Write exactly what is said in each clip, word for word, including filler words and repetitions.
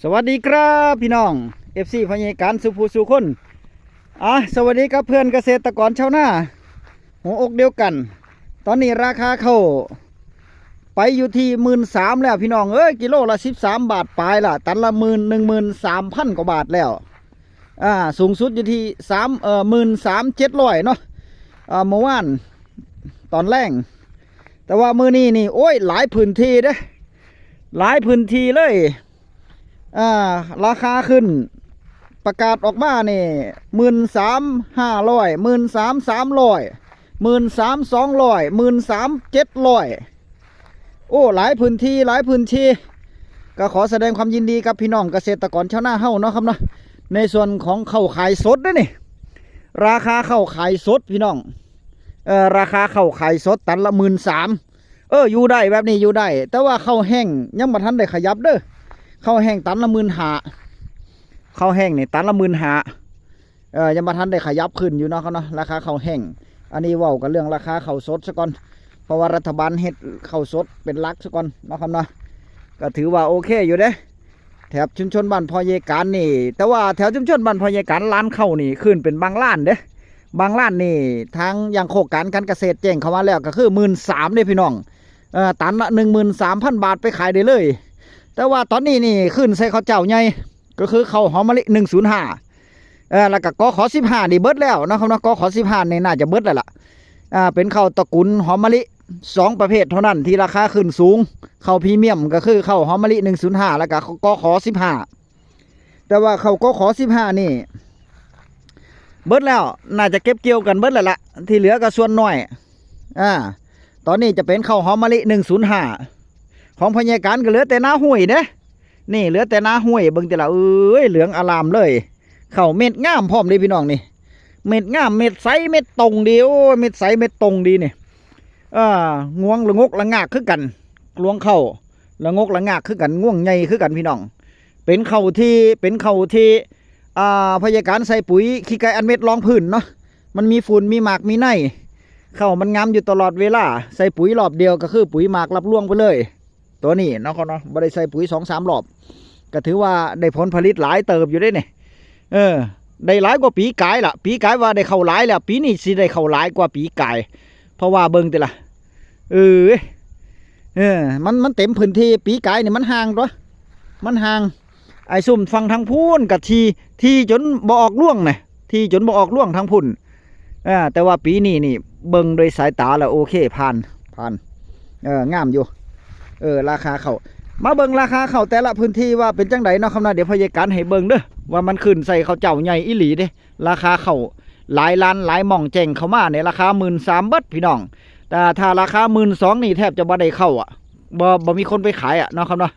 สวัสดีครับพี่น้อง เอฟซี พ่อใหญ่การสุภูสุคน อ่ะ สวัสดีครับเพื่อนเกษตรกรชาวนา หัวอกเดียวกัน ตอนนี้ราคาข้าวไปอยู่ที่หมื่นสามแล้วพี่น้องเอ้ย กิโลละสิบสามบาทปลายละ ตันละหมื่น หนึ่งหมื่นสามพันกว่าบาทแล้ว อ่า สูงสุดอยู่ที่สาม เอ่อ หมื่นสามเจ็ดร้อยเนาะ อ่า เมื่อวานตอนแลง แต่ว่ามื้อนี้นี่ โอ้ย หลายพื้นที่เด้ หลายพื้นที่เลย อ่า ราคาขึ้น ประกาศออกมานี่ หมื่นสามห้าร้อย หมื่นสามสามร้อย หมื่นสามสองร้อย หมื่นสามเจ็ดร้อย โอ้ หลายพื้นที่ หลายพื้นที่ ก็ขอแสดงความยินดีกับพี่น้องเกษตรกรชาวนาเฮาเนาะครับเนาะ ในส่วนของข้าวขายสดเด้อนี่ ราคาข้าวขายสดพี่น้อง เอ่อ ราคาข้าวขายสดตันละหมื่นสาม เออ อยู่ได้แบบนี้อยู่ได้ แต่ว่าข้าวแห้งยังบ่ทันได้ขยับเด้อ ข้าวแห้งตันละหมื่นห้า ข้าวแห้งนี่ตันละหมื่นห้า เออ ยังบ่ทันได้ขยับขึ้นอยู่เนาะครับเนาะ ราคาข้าวแห้ง อันนี้เว้ากันเรื่องราคาข้าวสดซะก่อน เพราะว่ารัฐบาลเฮ็ดข้าวสดเป็นหลักซะก่อนเนาะครับเนาะ ก็ถือว่าโอเคอยู่เด้ แถบชุมชนบ้านพ่อใหญ่การนี่ แต่ว่าแถวชุมชนบ้านพ่อใหญ่การร้านข้าวนี่ขึ้นเป็นบางร้านเด้ บางร้านนี่ทางอย่างโครงการการเกษตรแจ้งเข้ามาแล้วก็คือหมื่นสามเด้พี่น้อง เอ่อ ตันละหนึ่งหมื่นสามพันบาทไปขายได้เลย แต่ว่าตอนนี้นี่ขึ้นใส่ข้าวเจ้าใหญ่ ก็คือข้าวหอมมะลิหนึ่งศูนย์ห้า เอ่อ แล้วก็ กข สิบห้านี่เบิดแล้วเนาะครับเนาะ กข สิบห้านี่น่าจะเบิดแล้วล่ะ อ่า เป็นข้าวตระกูลหอมมะลิสองประเภทเท่านั้นที่ราคาขึ้นสูง ข้าวพรีเมียมก็คือข้าวหอมมะลิหนึ่งศูนย์ห้า แล้วก็ กข สิบห้า แต่ว่าข้าว กข สิบห้านี่ เบิดแล้ว น่าจะเก็บเกี่ยวกันเบิดแล้วล่ะ ที่เหลือก็ส่วนน้อย อ่า ตอนนี้จะเป็นข้าวหอมมะลิหนึ่งศูนย์ห้า ของพ่อใหญ่การก็เหลือแต่นาห้วยเด้ นี่เหลือแต่นาห้วย เบิ่งติล่ะ เอ้ย เหลืองอารามเลย ข้าวเม็ดงามพร้อมเด้พี่น้องนี่ เม็ดงาม เม็ดใส เม็ดตรงดี โอ้ย เม็ดใส เม็ดตรงดีนี่ เออ งวงละงกละงากคือกัน รวงข้าวละงกละงากคือกัน งวงใหญ่คือกันพี่น้อง เป็นข้าวที่ เป็นข้าวที่ อ่า พ่อใหญ่การใส่ปุ๋ยขี้ไก่อัดเม็ดรองพื้นเนาะ มันมีฝุ่น มีหมาก มีใน ข้าวมันงามอยู่ตลอดเวลา ใส่ปุ๋ยรอบเดียวก็คือปุ๋ยหมากรับรวงไปเลย ตัวนี้เนาะครับเนาะ บ่ได้ใส่ปุ๋ยสองสามรอบ ก็ถือว่าได้ผลผลิตหลายเติบอยู่เด้นี่ เออ ได้หลายกว่าปีกายล่ะ ปีกายว่าได้ข้าวหลายแล้ว ปีนี้สิได้ข้าวหลายกว่าปีกาย เพราะว่าเบิ่งติล่ะ เออ เออ มัน มันเต็มพื้นที่ ปีกายนี่มันห่างตั๊ว มันห่าง ไอ้ซุมฝั่งทางพู้นก็ที่ ที่จนบ่ออกรวงน่ะ ที่จนบ่ออกรวงทางพู้น อ่า แต่ว่าปีนี้นี่เบิ่งโดยสายตาแล้วโอเค ผ่าน ผ่าน เออ งามอยู่ เออ ราคาข้าว มาเบิ่งราคาข้าวแต่ละพื้นที่ว่าเป็นจั่งใดเนาะครับนะ เดี๋ยวพ่อใหญ่การให้เบิ่งเด้อ ว่ามันขึ้นใส่ข้าวเจ้าใหญ่อีหลีเด้ ราคาข้าวหลายร้านหลายหม่องแจ้งเข้ามาในราคาหมื่นสามเบิดพี่น้อง แต่ถ้าราคาหมื่นสองนี่แทบจะบ่ได้ข้าวอ่ะ บ่ บ่มีคนไปขายอ่ะเนาะครับเนาะ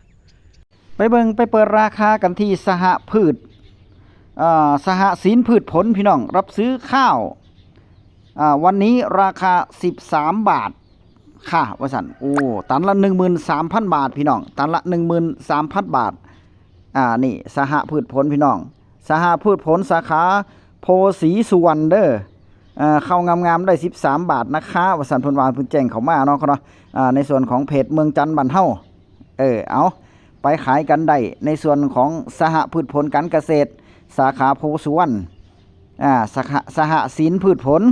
ไปเบิ่งไปเปิดราคากันที่สหพืช เอ่อ สหสินพืชผลพี่น้อง รับซื้อข้าว อ่า วันนี้ราคาสิบสามบาท ค่ะ ว่าซั่น โอ้ ตันละหนึ่งหมื่นสามพันบาทพี่น้อง ตันละหนึ่งหมื่นสามพันบาท อ่า นี่ สหพืชผลพี่น้อง สหพืชผลสาขาโพสีสุวรรณเด้อ อ่า ข้าวงามๆได้สิบสามบาทนะคะ ว่าซั่น เพิ่นว่าเพิ่นแจ้งเข้ามาเนาะครับเนาะ อ่า ในส่วนของเพจเมืองจันทน์บ้านเฮา เออ เอา ไปขายกันได้ในส่วนของสหพืชผลการเกษตร สาขาโพสุวรรณ อ่า สห สหสินพืชผล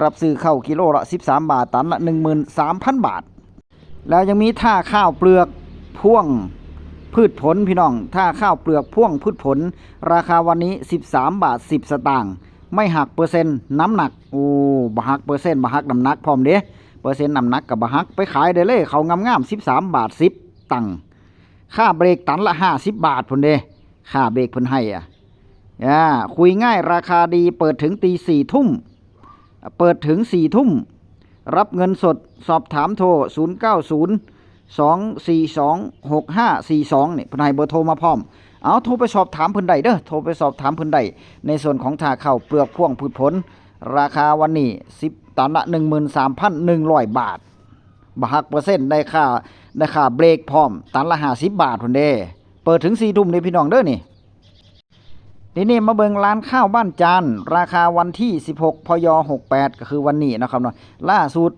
รับซื้อข้าวกิโลละสิบสามบาท ตันละหนึ่งหมื่นสามพันบาท แล้วยังมีท่าข้าวเปลือกพ่วงพืชผลพี่น้อง ท่าข้าวเปลือกพ่วงพืชผล ราคาวันนี้สิบสามบาทสิบสตางค์ ไม่หักเปอร์เซ็นต์น้ำหนัก โอ้ บ่หักเปอร์เซ็นต์ บ่หักน้ำหนักพร้อมเด้ เปอร์เซ็นต์น้ำหนักก็บ่หัก ไปขายได้เลย ข้าวงามๆสิบสามบาทสิบตังค์ ค่าเบรกตันละห้าสิบบาทพุ้นเด้ ค่าเบรกเพิ่นให้อ่ะ อ่า คุยง่ายราคาดี เปิดถึงตีสี่ทุ่ม เปิดถึงสี่ทุ่ม รับเงินสด สอบถามโทร ศูนย์เก้าศูนย์ สองสี่สอง หกห้าสี่สอง นี่ เพิ่นให้เบอร์โทรมาพร้อม เอา โทรไปสอบถามเพิ่นได้เด้อ โทรไปสอบถามเพิ่นได้ ในส่วนของท่าข้าวเปลือกพ่วงพืชผล ราคาวันนี้สิบ ตันละหนึ่งหมื่นสามพันหนึ่งร้อยบาท บ่หักเปอร์เซ็นต์ ได้ค่า ได้ค่าเบรกพร้อม ตันละห้าสิบบาทพุ้นเด้ เปิดถึงสี่ทุ่มเด้พี่น้องเด้อนี่ ทีนี้มาเบิ่งร้านข้าวบ้านจาน ราคาวันที่สิบหก พย หกแปด ก็คือวันนี้นะครับเนาะ ล่าสุด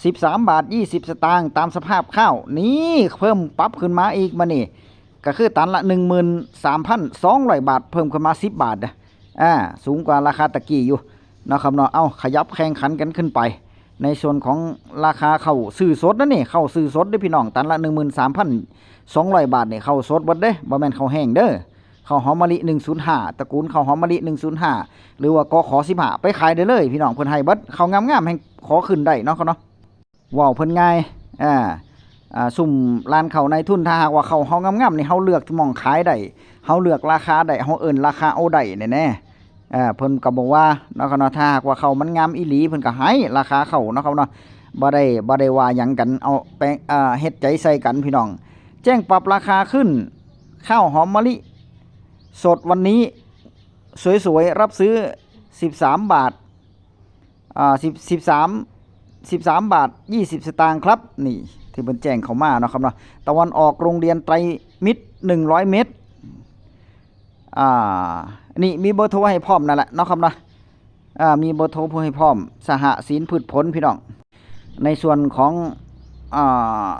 สิบสามบาทยี่สิบสตางค์ ตามสภาพข้าว นี่เพิ่มปรับขึ้นมาอีกมานี่ ก็คือตันละ หนึ่งหมื่นสามพันสองร้อย บาท เพิ่มขึ้นมา สิบ บาทนะ อ่า สูงกว่าราคาตะกี้อยู่นะครับเนาะ เอาขยับแข่งขันกันขึ้นไป ในส่วนของราคาข้าวซื้อสดนะนี่ ข้าวซื้อสดเด้อพี่น้อง ตันละ หนึ่งหมื่นสามพันสองร้อย บาทนี่ ข้าวสดเบิดเด้ บ่แม่นข้าวแห้งเด้อ ข้าวหอมมะลิ หนึ่งศูนย์ห้า ตระกูลข้าวหอมมะลิ หนึ่งศูนย์ห้า หรือว่ากข สิบห้า ไปขายได้เลยพี่น้อง เพิ่นให้เบิด ข้าวงามๆ แฮ่งขอขึ้นได้เนาะครับเนาะ เว้าเพิ่นง่าย อ่า อ่า ซุมร้านข้าวนายทุน ถ้าหากว่าข้าวเฮางามๆ นี่ เฮาเลือกหม่องขายได้ เฮาเลือกราคาได้ เฮาเอิ้นราคาเอาได้แน่ๆ อ่า เพิ่นก็บอกว่าเนาะครับเนาะ ถ้าหากว่าข้าวมันงามอีหลี เพิ่นก็ให้ราคาข้าวเนาะครับเนาะ บ่ได้ บ่ได้ว่าหยังกัน เอาแปลง อ่า เฮ็ดใจใส่กันพี่น้อง แจ้งปรับราคาขึ้น ข้าวหอมมะลิสดวันนี้ สวยๆ รับซื้อ สิบสาม บาท อ่า สิบ สิบสาม สิบสาม บาท ยี่สิบ สตางค์ครับ นี่ที่เพิ่นแจ้งเข้ามาเนาะครับเนาะ ตะวันออกโรงเรียนไตรมิตร หนึ่งร้อย เมตร อ่า นี่มีเบอร์โทรให้พร้อมนั่นแหละเนาะครับเนาะ อ่า มีเบอร์โทรผู้ให้พร้อม สหสินพืชผลพี่น้อง ในส่วนของ อ่า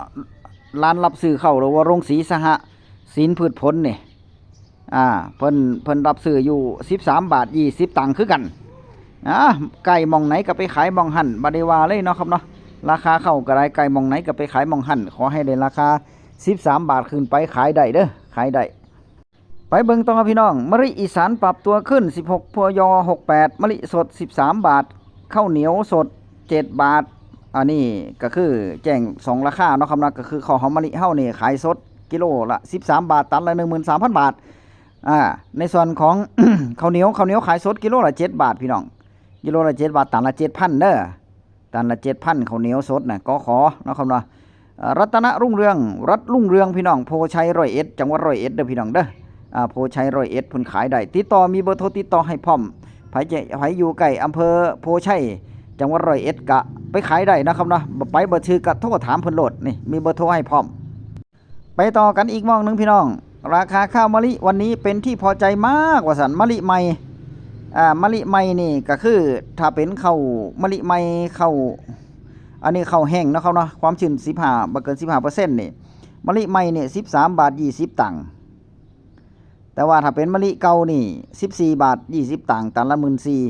ร้านรับซื้อข้าวหรือว่าโรงสีสหสินพืชผลนี่ อ่า เพิ่น เพิ่นรับซื้ออยู่ สิบสาม บาท ยี่สิบ ตังค์คือกัน อ่า ใกล้หม่องไหนก็ไปขายหม่องหั่น บ่ได้ว่าเลยเนาะครับเนาะ ราคาข้าวก็ได้ ใกล้หม่องไหนก็ไปขายหม่องหั่น ขอให้ได้ราคา สิบสาม บาทขึ้นไป ขายได้เด้อ ขายได้ ไปเบิ่งต่อพี่น้อง มะลิอีสานปรับตัวขึ้น สิบหก พย หกแปด มะลิสด สิบสาม บาท ข้าวเหนียวสด เจ็ด บาท อันนี้ก็คือแจ้งสองราคาเนาะครับเนาะ ก็คือข้าวหอมมะลิเฮานี่ขายสดกิโลละ สิบสาม บาท ตันละ หนึ่งหมื่นสามพัน บาท อ่า ในส่วนของ ข้าวเหนียว ข้าวเหนียวขายสดกิโลละ เจ็ด บาทพี่น้อง กิโลละ เจ็ด บาท ตันละ เจ็ดพัน เด้อ ตันละ เจ็ดพัน ข้าวเหนียวสดนะ กข เนาะครับเนาะ เอ่อ รัตนรุ่งเรือง รัตนรุ่งเรืองพี่น้อง โพชัย ร้อยเอ็ด จังหวัด ร้อยเอ็ด เด้อพี่น้องเด้อ อ่า โพชัย ร้อยเอ็ด เพิ่นขายได้ ติดต่อ มีเบอร์โทรติดต่อให้พร้อม ไผจะ ไผอยู่ใกล้อำเภอโพชัย จังหวัด ร้อยเอ็ด ก็ไปขายได้นะครับเนาะ ไปบ่ถืกก็โทรถามเพิ่นโลด นี่มีเบอร์โทรให้พร้อม ไปต่อกันอีกหม่องหนึ่งพี่น้อง ราคาข้าวมะลิวันนี้เป็นที่พอใจมากว่าซั่น มะลิใหม่ อ่า มะลิใหม่นี่ก็คือถ้าเป็นข้าวมะลิใหม่ ข้าว อันนี้ข้าวแห้งเนาะครับเนาะ ความชื้น สิบห้า บ่เกิน สิบห้าเปอร์เซ็นต์ นี่ มะลิใหม่นี่ สิบสาม บาท ยี่สิบ ตังค์ แต่ว่าถ้าเป็นมะลิเก่านี่ สิบสี่ บาท ยี่สิบ ตังค์ ตันละ หมื่นสี่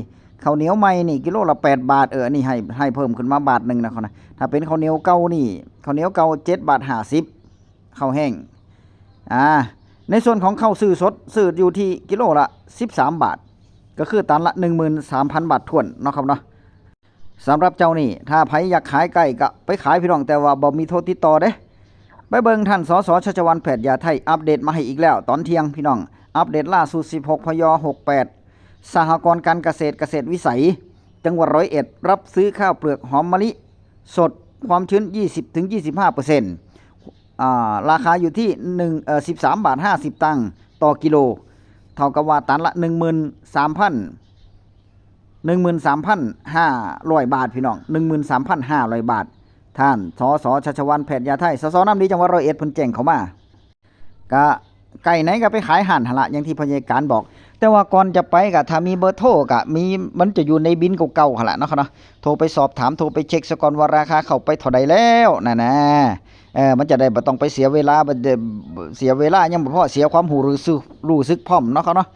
ข้าวเหนียวใหม่นี่ กิโลละ แปด บาท เออ อันนี้ให้ ให้เพิ่มขึ้นมาบาทหนึ่งนะครับนะ ถ้าเป็นข้าวเหนียวเก่านี่ ข้าวเหนียวเก่า เจ็ด บาท ห้าสิบ ข้าวแห้ง อ่า ในส่วนของข้าวซื้อสด ซื้ออยู่ที่กิโลละ สิบสาม บาท ก็คือตันละ หนึ่งหมื่นสามพัน บาทถ้วนเนาะครับเนาะ สำหรับเจ้านี่ ถ้าไผอยากขายใกล้ก็ไปขายพี่น้อง แต่ว่าบ่มีโทรติดต่อเด้ ไปเบิ่งท่าน สส ชัชวาล แพทยาไทย อัปเดตมาให้อีกแล้ว ตอนเที่ยงพี่น้อง อัปเดตล่าสุด สิบหก พย หกแปด สหกรณ์การเกษตร เกษตรวิสัย จังหวัด ร้อยเอ็ด รับซื้อข้าวเปลือกหอมมะลิสด ความชื้น ยี่สิบถึงยี่สิบห้าเปอร์เซ็นต์ อ่า ราคาอยู่ที่ หนึ่ง เอ่อ สิบสาม บาท ห้าสิบ ตังค์ต่อกิโล เท่ากับว่าตันละ หนึ่งหมื่นสามพัน หนึ่งหมื่นสามพันห้าร้อย บาทพี่น้อง หนึ่งหมื่นสามพันห้าร้อย บาท ท่าน สส ชัชวาล แพทยาไทย สส น้ำดี จังหวัด ร้อยเอ็ด เพิ่นแจ้งเข้ามา ก็ใกล้ไหนก็ไปขายหั่นหั่นละ อย่างที่พยาการบอก แต่ว่าก่อนจะไปก็ถ้ามีเบอร์โทรก็มี มันจะอยู่ในบินเก่าๆหั่นละเนาะครับเนาะ โทรไปสอบถาม โทรไปเช็คซะก่อนว่าราคาเข้าไปเท่าใดแล้วนั่นนะ เออ มันจะได้บ่ต้องไปเสียเวลา บ่ได้เสียเวลายังบ่พอ เสียความรู้สึก รู้สึกพร้อมเนาะครับเนาะ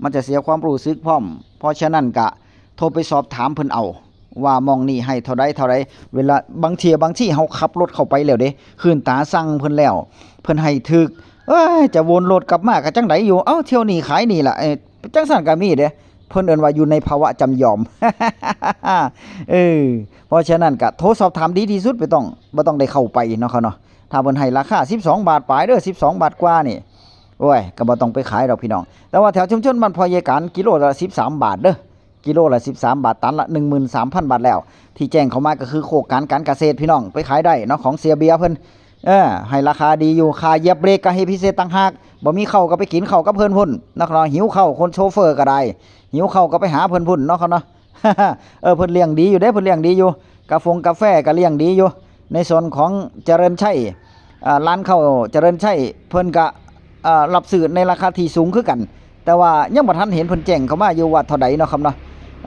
มันจะเสียความรู้สึกพร้อม เพราะฉะนั้นก็โทรไปสอบถามเพิ่นเอา ว่าหม่องนี้ให้เท่าใดเท่าใด เวลาบางเที่ยบางที่เฮาขับรถเข้าไปแล้วเด้ คืนตาสั่งเพิ่นแล้ว เพิ่นให้ถืก เอ้ย จะวนรถกลับมาก็จั่งใดอยู่ เอ้า เที่ยวนี้ขายนี่ล่ะ เอ้ย จั่งซั่นก็มีเด้ เพิ่นเอิ้นว่าอยู่ในภาวะจำยอม เออ เพราะฉะนั้นก็โทรสอบถามดีที่สุด บ่ต้อง บ่ต้องได้เข้าไปเนาะครับเนาะ ถ้าเพิ่นให้ราคา สิบสอง บาทปลายเด้อ สิบสอง บาทกว่านี่ โอ้ย ก็บ่ต้องไปขายดอกพี่น้อง แต่ว่าแถวชุมชนบ้านพ่อใหญ่การ กิโลละ สิบสาม บาทเด้อ กิโลละ สิบสาม บาท ตันละ หนึ่งหมื่นสามพัน บาทแล้ว ที่แจ้งเข้ามาก็คือโครงการการเกษตรพี่น้อง ไปขายได้เนาะ ของเสียเบียร์เพิ่น เออ ให้ราคาดีอยู่ ค่าเหยียบเบรกก็ให้พิเศษต่างหาก บ่มีข้าวก็ไปกินข้าวกับเพิ่นพุ้นเนาะครับเนาะ หิวข้าวคนโชเฟอร์ก็ได้ หิวข้าวก็ไปหาเพิ่นพุ้นเนาะครับเนาะ เออ เพิ่นเลี้ยงดีอยู่เด้ เพิ่นเลี้ยงดีอยู่ กาฟงกาแฟก็เลี้ยงดีอยู่ ในส่วนของเจริญชัย อ่า ร้านข้าวเจริญชัย เพิ่นก็ อ่า รับซื้อในราคาที่สูงคือกัน แต่ว่ายังบ่ทันเห็นเพิ่นแจ้งเข้ามาอยู่ว่าเท่าใดเนาะครับเนาะ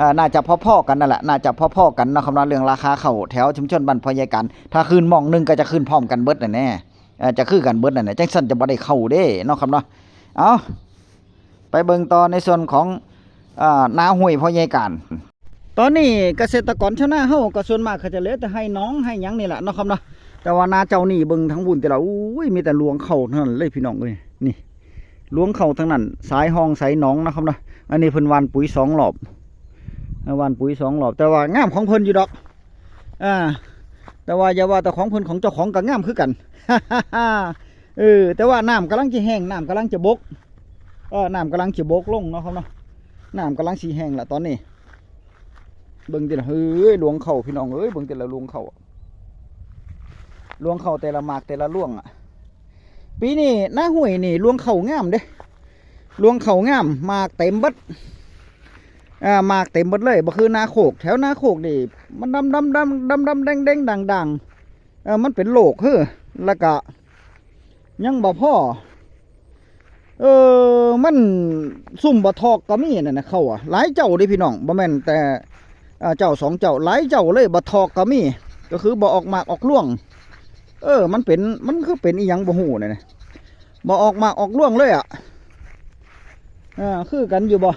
อ่า น่าจะพอๆกันนั่นแหละ น่าจะพอๆกันเนาะครับเนาะ เรื่องราคาข้าวแถวชุมชนบ้านพ่อใหญ่การ ถ้าขึ้นหม่องหนึ่งก็จะขึ้นพร้อมกันเบิดนั่นแหละ อ่า จะคือกันเบิดนั่นแหละ จังซั่นจะบ่ได้เข้าเด้เนาะครับเนาะ เอา ไปเบิ่งต่อในส่วนของ อ่า นาห้วยพ่อใหญ่การ ตอนนี้เกษตรกรชาวนาเฮาก็ส่วนมากเขาจะเหลือแต่ไฮ่หนองไฮ่หยังนี่แหละเนาะครับเนาะ แต่ว่านาเจ้านี่เบิ่งทั้งบุญแต่ละ อุ้ย มีแต่รวงเข้าทั้งนั้นเลยพี่น้องเอ้ย นี่ รวงเข้าทั้งนั้น สายฮองสายหนองนะครับเนาะ อันนี้เพิ่นหว่านปุ๋ยสองรอบ อ่า หว่านปุ๋ยสองรอบ แต่ว่างามของเพิ่นอยู่ดอก อ่า แต่ว่าอย่าว่าแต่ของเพิ่น ของเจ้าของก็งามคือกัน เออ แต่ว่าน้ำกำลังจะแห้ง น้ำกำลังจะบก เออ น้ำกำลังจะบกลงเนาะครับเนาะ น้ำกำลังสิแห้งละตอนนี้ เบิ่งติล่ะ เฮ้ย รวงเข้าพี่น้องเอ้ย เบิ่งแต่ละรวงเข้าอะ รวงเข้าแต่ละหมากแต่ละรวงอะ ปีนี้นาห้วยนี่รวงเข้างามเด้ รวงเข้างาม หมากเต็มเบิด อ่า หมากเต็มเบิดเลย บ่คือนาโคก แถวนาโคกนี่ มันดำๆๆๆๆ แดงๆด่างๆ เออ มันเป็นโรคเฮ้อ แล้วก็ ยังบ่พอ เออ มันซุ่มบ่ทอกก็มีนั่นนะ เข้าอะ หลายเจ้าเด้พี่น้อง บ่แม่นแต่ อ่า เจ้าสองเจ้า หลายเจ้าเลย บ่ทอกก็มี ก็คือบ่ออกหมากออกรวง เออ มันเป็น มันคือเป็นอีหยังบ่ฮู้นั่นนะ บ่ออกหมากออกรวงเลยอะ อ่า คือกันอยู่บ่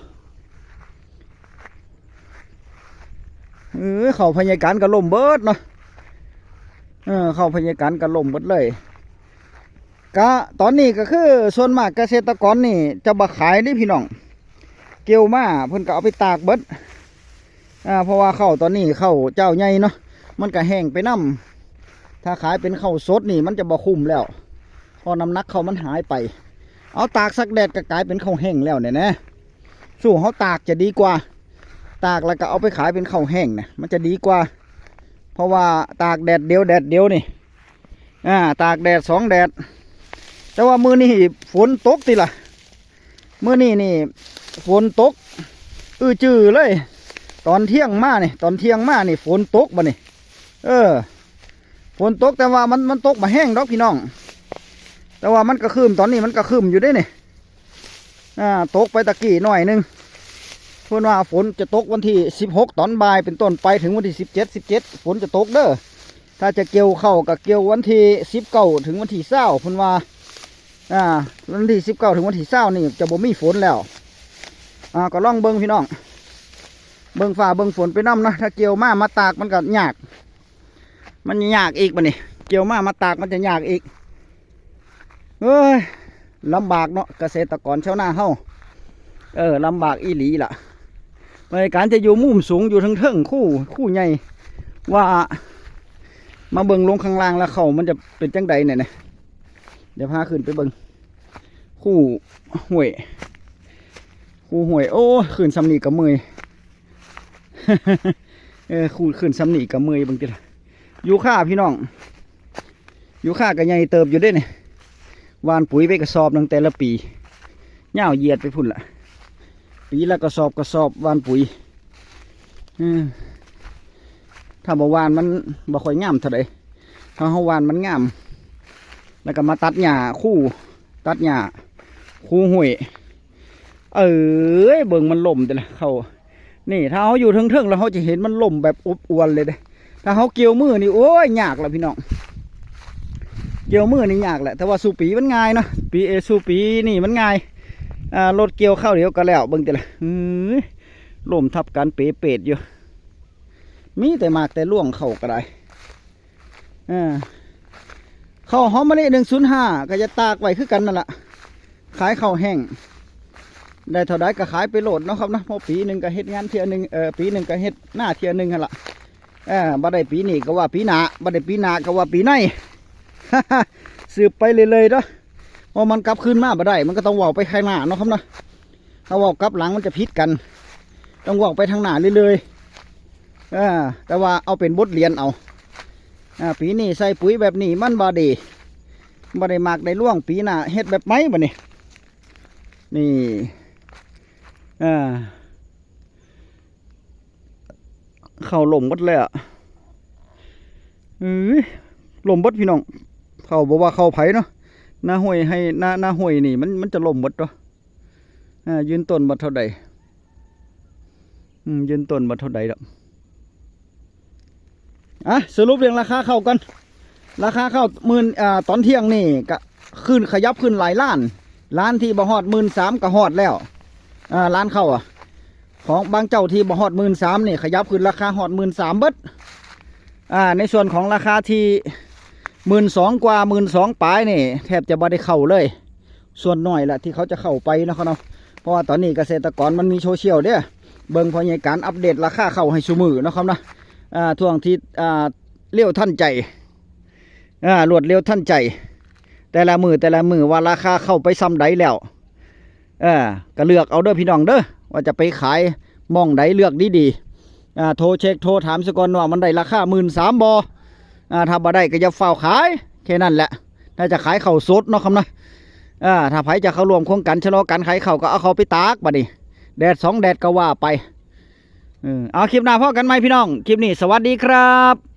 เออ เข้าพ่อใหญ่การก็ล่มเบิดเนาะ เออ เข้าพ่อใหญ่การก็ล่มเบิดเลย กะตอนนี้ก็คือส่วนมากเกษตรกรนี่จะบ่ขายนี่พี่น้อง เกี่ยวมาเพิ่นก็เอาไปตากเบิด อ่า เพราะว่าเข้าตอนนี้เข้าเจ้าใหญ่เนาะ มันก็แห้งไปนำ ถ้าขายเป็นเข้าสดนี่มันจะบ่คุ้มแล้ว เพราะน้ำหนักเข้ามันหายไป เอาตากสักแดดก็กลายเป็นเข้าแห้งแล้วเนี่ยนะ สู้เขาตากจะดีกว่า ตากแล้วก็เอาไปขายเป็นเข้าแห้งนะ มันจะดีกว่า เพราะว่าตากแดดเดียวแดดเดียวนี่ อ่า ตากแดดสองแดด แต่ว่ามื้อนี้ฝนตกติล่ะ มื้อนี้นี่ฝนตก อื้อจือเลย ตอนเที่ยงมานี่ ตอนเที่ยงมานี่ฝนตกบ่นี่ เออ ฝนตกแต่ว่ามัน มันตกบ่แห้งดอกพี่น้อง แต่ว่ามันก็ครึ้ม ตอนนี้มันก็ครึ้มอยู่เด้นี่ อ่า ตกไปตะกี้หน่อยหนึ่ง เพิ่นว่าฝนจะตกวันที่สิบหกตอนบ่ายเป็นต้นไปถึงวันที่สิบเจ็ด สิบเจ็ด ฝนจะตกเด้อ ถ้าจะเกี่ยวเข้าก็เกี่ยววันที่สิบเก้าถึงวันที่ซาวเพิ่นว่า อ่า วันที่สิบเก้าถึงวันที่ซาวนี่จะบ่มีฝนแล้ว อ่า ก็ลองเบิ่งพี่น้อง เบิ่งฟ้าเบิ่งฝนไปนำเนาะ ถ้าเกี่ยวมา มาตากมันก็ยาก มันยากอีกบัดนี้ เกี่ยวมา มาตากมันจะยากอีก เอ้ย ลำบากเนาะ เกษตรกรชาวนาเฮา เออ ลำบากอีหลีล่ะ บรรยากาศจะอยู่มุมสูง อยู่เทิงๆ คู่ คู่ใหญ่ ว่า มาเบิ่งลงข้างล่างแล้วเข้ามันจะเป็นจังใดเนี่ยนะ เดี๋ยวพาขึ้นไปเบิ่ง คู่ห้วย คู่ห้วย โอ้ย ขึ้นส่ำนี้ก็เมื่อย เออ คู่ขึ้นส่ำนี้ก็เมื่อยเบิ่งติล่ะ ยูคาพี่น้อง ยูคาก็ใหญ่เติบอยู่เด้นี่ หว่านปุ๋ยไปกระสอบหนึ่งแต่ละปี ยาวเหยียดไปพุ้นล่ะ ปีละกระสอบกระสอบหว่านปุ๋ย อืม ถ้าบ่หว่านมันบ่ค่อยงามเท่าใด ถ้าเฮาหว่านมันงาม แล้วก็มาตัดหญ้าคู่ ตัดหญ้าคู่ห้วย เอ้ย เบิ่งมันล่มแต่ละเข้า นี่ ถ้าเฮาอยู่เทิงๆ แล้วเฮาจะเห็นมันล่มแบบอวบอวนเลยเด้ ถ้าเฮาเกี่ยวมือนี่ โอ้ย ยากละพี่น้อง เกี่ยวมือนี่ยากแหละ แต่ว่าสู่ปีมันง่ายเนาะ ปี เออ สู่ปีนี่มันง่าย อ่า รถเกี่ยวข้าวเดียวก็แล้ว เบิ่งแต่ละ อื้อ ล่มทับกันเปเปดอยู่ มีแต่หมากแต่รวงเข้าก็ได้ อ่า เข้าหอมมะลิหนึ่งศูนย์ห้า ก็จะตากไว้คือกันนั่นล่ะ ขายเข้าแห้ง ได้เท่าใดก็ขายไปโลดเนาะครับเนาะ เพราะปีหนึ่งก็เฮ็ดงานเทื่อหนึ่ง เอ่อ ปีหนึ่งก็เฮ็ดนาเทื่อหนึ่งหั่นล่ะ เออ บ่ได้ปีนี้ก็ว่าปีหน้า บ่ได้ปีหน้าก็ว่าปีใน สืบไปเรื่อยๆเนาะ เพราะมันกลับคืนมาบ่ได้ มันก็ต้องเว้าไปข้างหน้าเนาะครับเนาะ ถ้าเว้ากลับหลังมันจะผิดกัน ต้องเว้าไปทางหน้าเรื่อยๆ เออ แต่ว่าเอาเป็นบทเรียนเอา อ่า ปีนี้ใส่ปุ๋ยแบบนี้มันบ่ดี บ่ได้หมากได้รวง ปีหน้าเฮ็ดแบบใหม่บัดนี้ นี่ อ่า เข้าล่มหมดเลยอะ เอ้ย ล่มหมดพี่น้อง เข้าบ่ว่าเข้าไผเนาะ นาห้วยไฮ่ นา นาห้วยนี่มัน มันจะล่มหมดเนาะ อ่า ยืนต้นบ่เท่าใด อืม ยืนต้นบ่เท่าใดดอก อ่ะ สรุปเรื่องราคาเข้ากัน ราคาข้าวหมื่น อ่า ตอนเที่ยงนี่ก็ขึ้น ขยับขึ้นหลายร้าน ร้านที่บ่ฮอดหมื่นสามก็ฮอดแล้ว อ่า ร้านข้าวอะ ของบางเจ้าที่บ่ฮอดหมื่นสามนี่ ขยับขึ้นราคาฮอดหมื่นสามเบิด อ่า ในส่วนของราคาที่หมื่นสองกว่า หมื่นสองปลายนี่ แทบจะบ่ได้เข้าเลย ส่วนน้อยละที่เขาจะเข้าไปเนาะครับเนาะ เพราะว่าตอนนี้เกษตรกรมันมีโซเชียลเด้อ เบิ่งพ่อใหญ่การอัปเดตราคาข้าวให้ซุมื้อเนาะครับเนาะ อ่า ท่วงที อ่า เร็วทันใจ อ่า รวดเร็วทันใจ แต่ละมื้อแต่ละมื้อว่าราคาข้าวไปส่ำใดแล้ว เออ ก็เลือกเอาเด้อพี่น้องเด้อ ว่าจะไปขายหม่องใด เลือกดีๆ อ่า โทรเช็ค โทรถามซะก่อนว่ามันได้ราคาหมื่นสามบ่ อ่า ถ้าบ่ได้ก็อย่าฟ้าวขาย แค่นั้นแหละ ถ้าจะขายข้าวสดเนาะครับนะ อ่า ถ้าไผจะเข้าร่วมโครงการชะลอการขายข้าวก็เอาเข้าไปตากบัดนี้ แดดสองแดดก็ว่าไป เออ เอาคลิปหน้าพ้อกันใหม่พี่น้อง คลิปนี้สวัสดีครับ